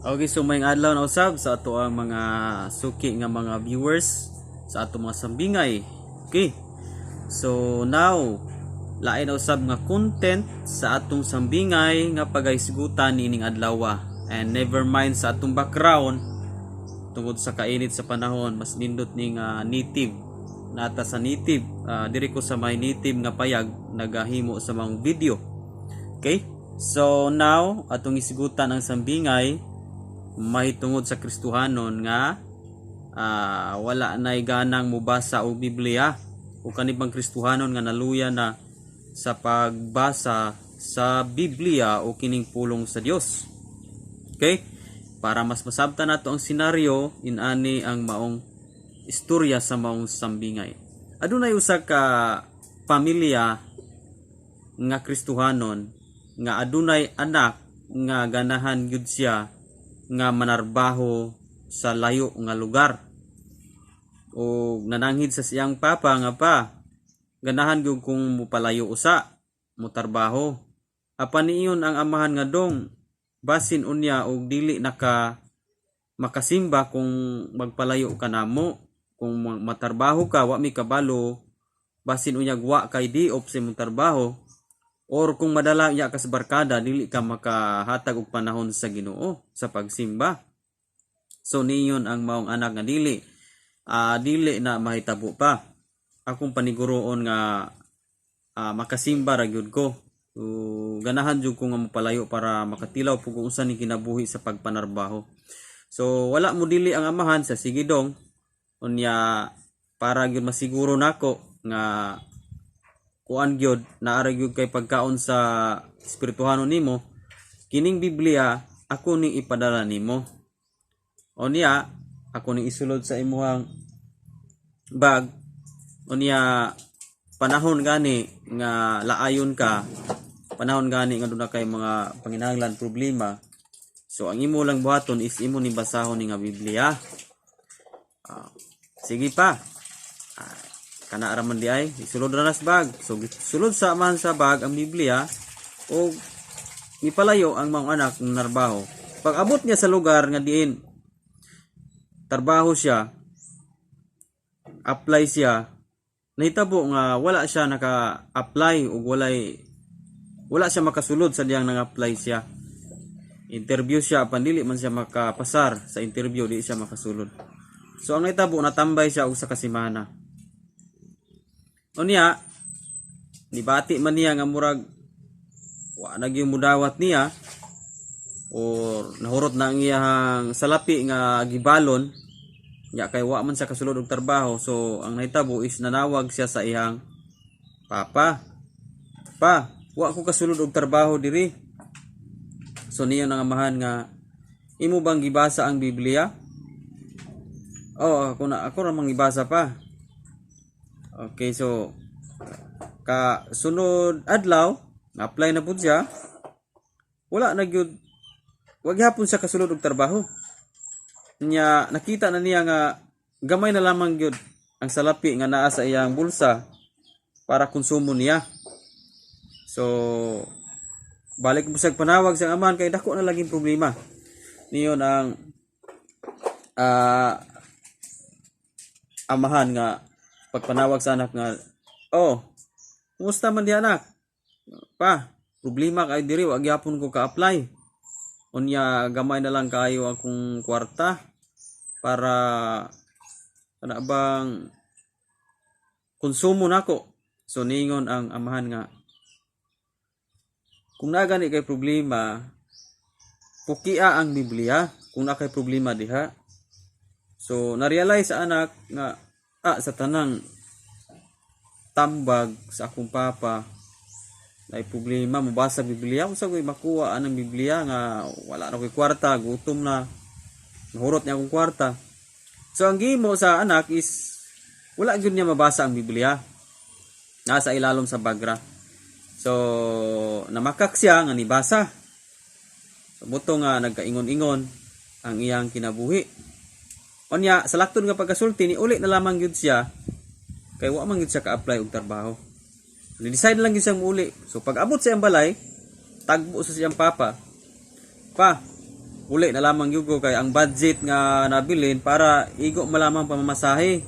Okay, so maayong adlaw na usab sa ato ang mga suki nga mga viewers sa ato mga sambingay. Okay. So now, lain na usab nga content sa atong sambingay nga pagahisgutan niining adlaw. And never mind sa atong background, tungod sa kainit sa panahon, mas nindot ning native nata sa native, diri ko sa may native nga payag nagahimo sa mga video. Okay? So now, atong isgutan ang sambingay mahitungod sa Kristohanon nga wala na'y ganang mubasa og Biblia o kanibang Kristohanon nga naluya na sa pagbasa sa Biblia o kining pulong sa Dios. Okay? Para mas masabtan nato ang senaryo, inani ang maong istorya sa maong sambingay. Adunay usa ka pamilya nga Kristohanon nga adunay anak nga ganahan gyud siya nga manarbaho sa layo nga lugar. O nananghid sa siyang papa nga, "Pa, ganahan gyud kong mupalayo usa, mutarbaho." Apan niingon ang amahan nga, "Dong, basin unya og dili naka makasimba kung magpalayo ka namo. Kung matarbaho ka, wa mi kabalo, basin unyag wa kay di op sa imong trabaho or kung madala niya ka sa barkada, dili ka makahatag og panahon sa Ginoo sa pagsimba." So niingon ang maong anak nga, "Dili, dili na mahitabo, pa. Akong paniguroon nga makasimba ra gyud ko. So, ganahan jud ko nga mopalayo para makatilaw pud kung unsa ni kinabuhi sa pagpanarbaho." So wala mo dili ang amahan sa, "Sige, dong. Unya para gyud masiguro nako nga kuan gyud, naa ra gyud kay pagkaon sa espirituhanon nimo, kining Biblia ako ning ipadala nimo. Unya ako ning isulod sa imuhang bag. Unya panahon gani nga laayon ka, panahon gani nga duna kay mga panginahanglan, problema, so ang imo lang buhaton is imo ning basahon ni nga Biblia." "Ah, sige, pa." Ah, kana ra man di ay isulod ra na sa bag. So sulod sa amahan sa bag ang Biblia o mipalayo ang mga anak ng narbaho. Pag abot niya sa lugar nga diin trabaho siya, apply siya, nahitabo nga wala siya naka-apply ug wala siya makasulod sa diyang nang-apply siya. Interview siya, pandili man siya makapasar sa interview, di siya makasulod. So ang nahitabo, natambay siya og sa kasimana. Unya nibati man niya nga murag wa na gyud mudawat niya or nahurot na ang iyahang salapi nga gibalon nya kay wa man siya kasulod og trabaho. So ang nahitabo is nanawag siya sa iyang papa, "Pa, wa ko kasulod og trabaho diri." So niingon ang amahan nga, "Imo bang gibasa ang Biblia?" "Oh, ako na, ako ra mang gibasa, pa." Okay, so ka sunod adlaw, na-apply na pud siya. Wala na gyud, wa gihapon siya kasulod og trabaho. Nya nakita na niya nga gamay na lamang gyud ang salapi nga naa sa iyang bulsa para konsumo niya. So balik mo sa panawag sa amahan kay dako na laging problema. Niingon ang amahan nga pagpanawag sa anak nga, "Oh, kumusta man di, anak?" "Pa, problema kay diri, wa gyapon ko ka-apply. Unya gamay na lang kayo akong kwarta para kana bang konsumo nako." So ningon ang amahan nga, "Kung naa gani kay problema, pukia ang Biblia kung naa kay problema diha." So na-realize sa anak nga, "Ah, sa tanang tambag sa akong papa na problema, mobasa Biblia, unsa ko'y makuha anang Biblia nga wala na ko'y kwarta, gutom na, nahurot niya akong kwarta?" So ang gihimo sa anak is wala gyud niya mabasa ang Biblia, nasa ilalom sa bagra. So namakak siya nga nibasa. So buto nga nagkaingon-ingon ang iyang kinabuhi. Unya sa laktod nga pagkasulti ni uli na lamang gyud siya kay wa man gyud siya ka-apply og trabaho. Ni-decide lang gyud siya muuli. So pag abot sa iyang balay, tagbo sa siyang papa. "Pa, Uli na lamang gyud ko kay ang budget nga nabilin para igo malamang pamamasahe.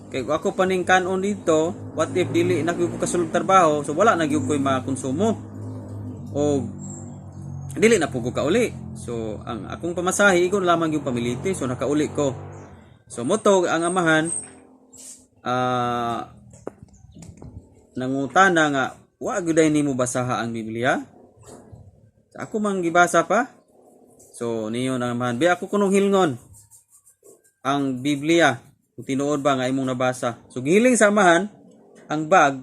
Kay kung ako paning kanon dito, what if dili na gyud ko kasulod trabaho, so wala na gyud ko'y makonsumo. O dili na pud ko kauli. So ang akong pamasahe igo na lamang yung pamiliti, so nakauli ko. So mao to ang amahan nangutana nga wa gyud ay nimo basaha ang Biblia. Ako mang gibasa pa. So niyo ang amahan, "Bi ako kunong hilingon ang Biblia kung tinuod ba nga imong nabasa." So gihiling sa amahan ang bag.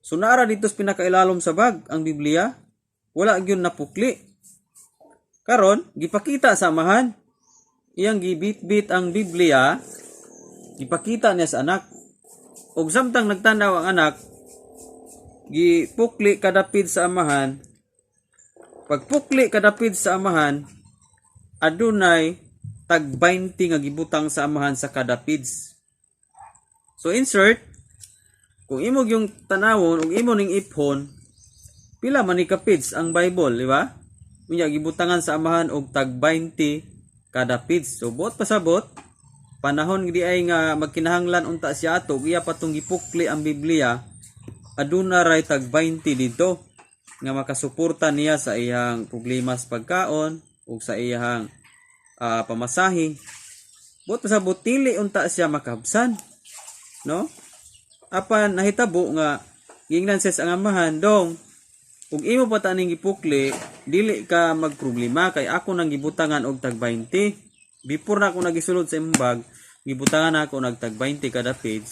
So naara dito sa pinakailalom sa bag ang Biblia. Wala gyud napukli. Karon gipakita sa amahan. Iyang gibit-bit ang Biblia. Gipakita niya sa anak. Ug samtang nagtanaw ang anak, gipukli kadapid sa amahan. Pagpukli kadapid sa amahan, adunay tag 20 nga gibutang sa amahan sa kada pids. So insert, kung imo yung tanawon ug imo ning iphon, pila man ni ka pids ang Bible, di ba? Unya gibutangan sa amahan og tag 20 kada pids. So buot pasabot, panahon di ay nga magkinahanglan unta siya ato, iya patong gipukli ang Biblia, aduna ray tag 20 dito nga makasuporta niya sa iyang problema sa pagkaon ug sa iyang pamasahe. Buot pasabot, dili unta siya makahabsan, no? Apan nahitabo nga giingnan siya sa ang amahan, "Dong, ug imo pa ta ning gipukli, dili ka magproblema kay ako nang gibutangan og tag 20. Before na ako nagisulod sa imong bag, gibutangan ako nag tag 20 kada page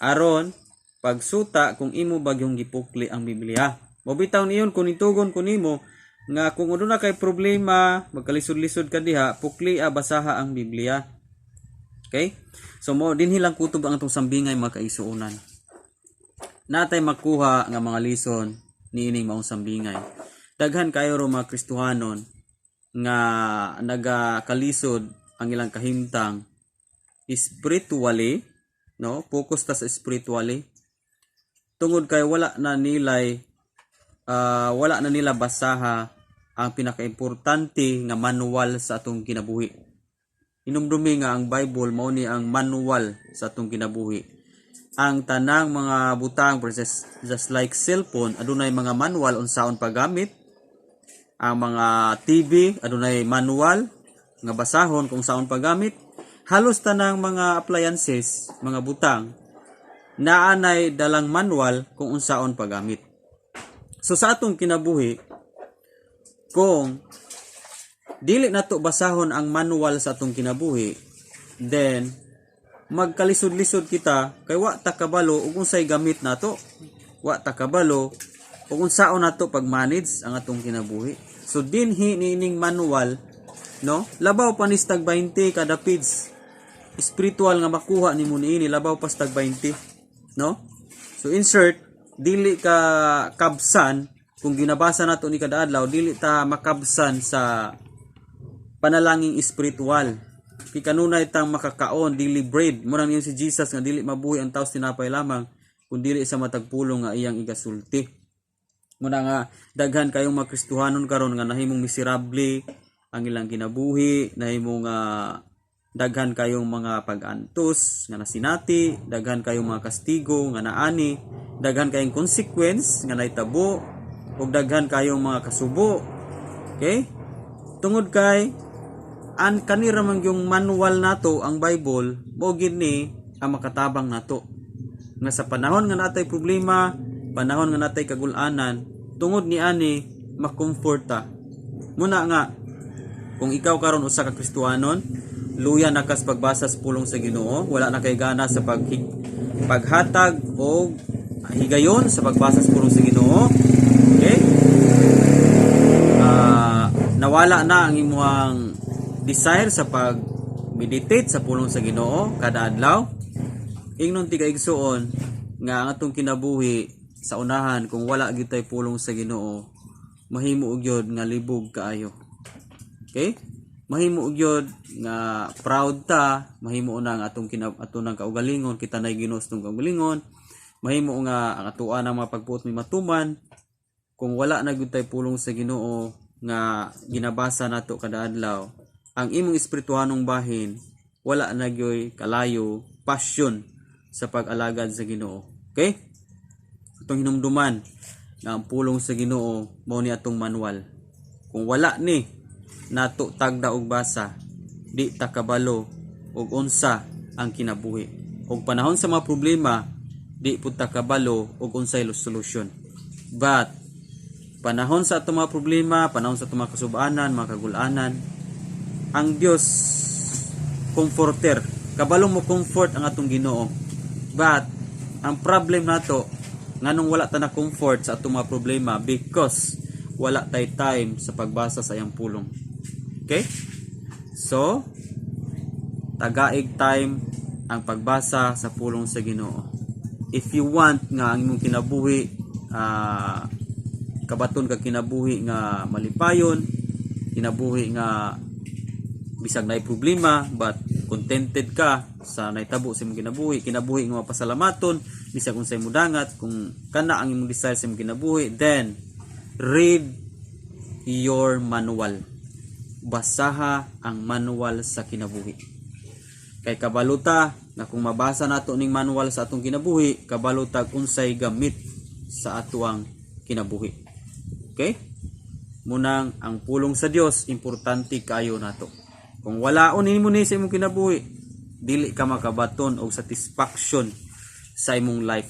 aron pagsuta kung imo bagyong gipukli ang Biblia." Mao bitaw niyon kung nitugon ko nimo nga kung aduna kay problema, magkalisod-lisod ka diha, pukli basaha ang Biblia. Okay? So mo dinhi lang kutob ang atong sambingay, mga kaigsuonan. Natay makuha nga mga lison niining maong sambingay. Daghan kayo ro mga Kristohanon nga nagakalisod ang ilang kahimtang spiritually, no? Focus ta sa spiritually. Tungod kay wala na nila basaha ang pinakaimportante nga manual sa atong kinabuhi. Hinumdumi nga ang Bible mao ni ang manual sa atong kinabuhi. Ang tanang mga butang, just like cellphone, adunay mga manual unsaon paggamit. Ang mga TV adunay manual nga basahon kung saon paggamit. Halos tanang mga appliances, mga butang, naanay dalang manual kung unsaon paggamit. So sa atong kinabuhi, kung dili nato basahon ang manual sa atong kinabuhi, then magkalisod-lisod kita kay wa ta kabalo ug unsay gamit nato. Wa ta kabalo ug unsaon nato pag-manage ang atong kinabuhi. So dinhi niining manual, no? Labaw pa ni tag 20 kada page. Spiritual nga makuha nimo niini labaw pa sa tag 20, no? So insert, dili ka kabsan kung ginabasa nato ni kada adlaw, dili ta makabsan sa panalangin espiritual. Kay kanunay tang makakaon daily bread. Mao nang si Jesus nga dili mabuhi ang tao sa tinapay lamang kun dili sa matag pulong nga iyang igasulti. Muna nga daghan kayong mga Kristohanon karon nga nahimong miserable ang ilang kinabuhi, nahimong daghan kayong mga pag-antos nga nasinati, daghan kayong mga kastigo nga naani, daghan kayong consequence nga nahitabo, ug daghan kayong mga kasubo. Okay? Tungod kay an kanira man yung manual nato, ang Bible, mao gid ni ang makatabang nato. Nga sa panahon nga natay problema, panahon nga natay kagulanan, tungod ni ani makomforta. Muna nga kung ikaw karon usa ka Kristohanon, luya na kas pagbasa sa pulong sa Ginoo, wala na kay gana sa paghatag og higayon sa pagbasa sa pulong sa Ginoo. Okay? Nawala na ang imuhang desire sa pag meditate sa pulong sa Ginoo kada adlaw. Ingnon ti kaigsuon nga ang atong kinabuhi sa unahan kung wala gyud tay pulong sa Ginoo, mahimo gyud nga libog kaayo. Okay? Mahimo gyud nga proud ta, mahimo na ang atong ato nang kaugalingon, kita nay Ginoo sa atong kaugalingon. Mahimo nga ang atoa ng mga pagbuot may matuman. Kung wala na gyud tay pulong sa Ginoo, nga ginabasa nato kada adlaw, ang imong espirituhanong bahin wala na gyoy kalayo passion sa pag-alagad sa Ginoo. Okay? Atong hinumduman nga ang pulong sa Ginoo mao ni atong manual. Kung wala ni nato tagda og basa, di ta kabalo og unsa ang kinabuhi. Og panahon sa mga problema, di pud ta kabalo og unsay solusyon. But panahon sa atong mga problema, panahon sa atong mga kasubanan, mga kagulanan, ang Dios comforter. Kabalo mo comfort ang atong Ginoo. But ang problem nato, nganong wala ta na comfort sa atong mga problema? Because wala tay time sa pagbasa sa iyang pulong. Okay? So, tagaig time ang pagbasa sa pulong sa Ginoo. If you want nga ang imong kinabuhi, kabaton ka kinabuhi nga malipayon, kinabuhi nga bisag naay problema but contented ka sa nahitabo sa imong kinabuhi, kinabuhi nga mapasalamaton bisag unsay mudangat, kung kana ang imong desire sa imong kinabuhi, then read your manual. Basaha ang manual sa kinabuhi. Kay kabalo ta nga kung mabasa nato ning manual sa atong kinabuhi, kabalo ta unsay gamit sa atuang kinabuhi. Okay? Munang ang pulong sa Dios importante kaayo nato. Kung wala nimo ni sa imong kinabuhi, dili ka makabaton og satisfaction sa imong life.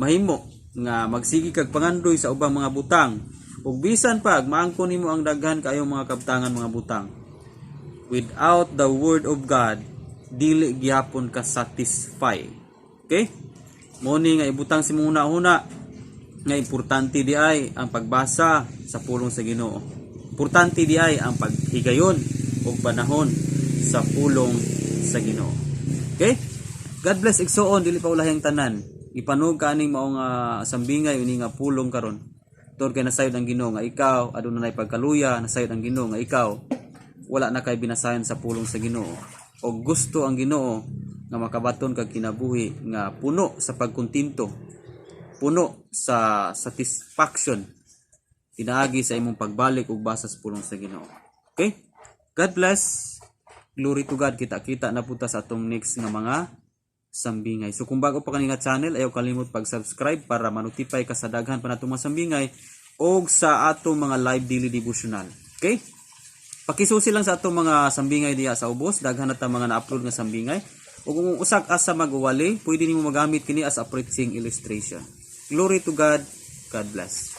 Mahimo nga magsige kag pangandoy sa ubang mga butang ug bisan pag maangkon nimo ang daghan kaayong mga kabtangan, mga butang. Without the word of God, dili gyapon ka satisfy. Okay? Mo ni nga ibutang sa imong huna-huna nga importante di ay ang pagbasa sa pulong sa Ginoo. Importante di ay ang paghigayon og panahon sa pulong sa Ginoo. Okay? God bless, igsuon, dili pa ulahing tanan. Ipanog ka aning maong sambingay ini nga pulong karon. Tungod kay nasayod ang Ginoo nga ikaw aduna nay pagkaluya, nasayod ang Ginoo nga ikaw wala na kay binasayan sa pulong sa Ginoo. O gusto ang Ginoo nga makabaton kag kinabuhi nga puno sa pagkontento, puno sa satisfaction pinaagi sa imong pagbalik ug basa sa pulong sa Ginoo. Okay? God bless. Glory to God. Kita-kita na punta sa atong next nga mga sambingay. So kung bago pa kani nga channel, ayaw kalimot pag-subscribe para ma-notify ka sa daghan pa natong mga sambingay og sa atong mga live daily devotional. Okay? Pakisusi lang sa atong mga sambingay diya sa ubos, daghan na ta mga na-upload nga sambingay. Ug kung usa ka asa magwali, pwede nimo magamit kini as a preaching illustration. Glory to God. God bless.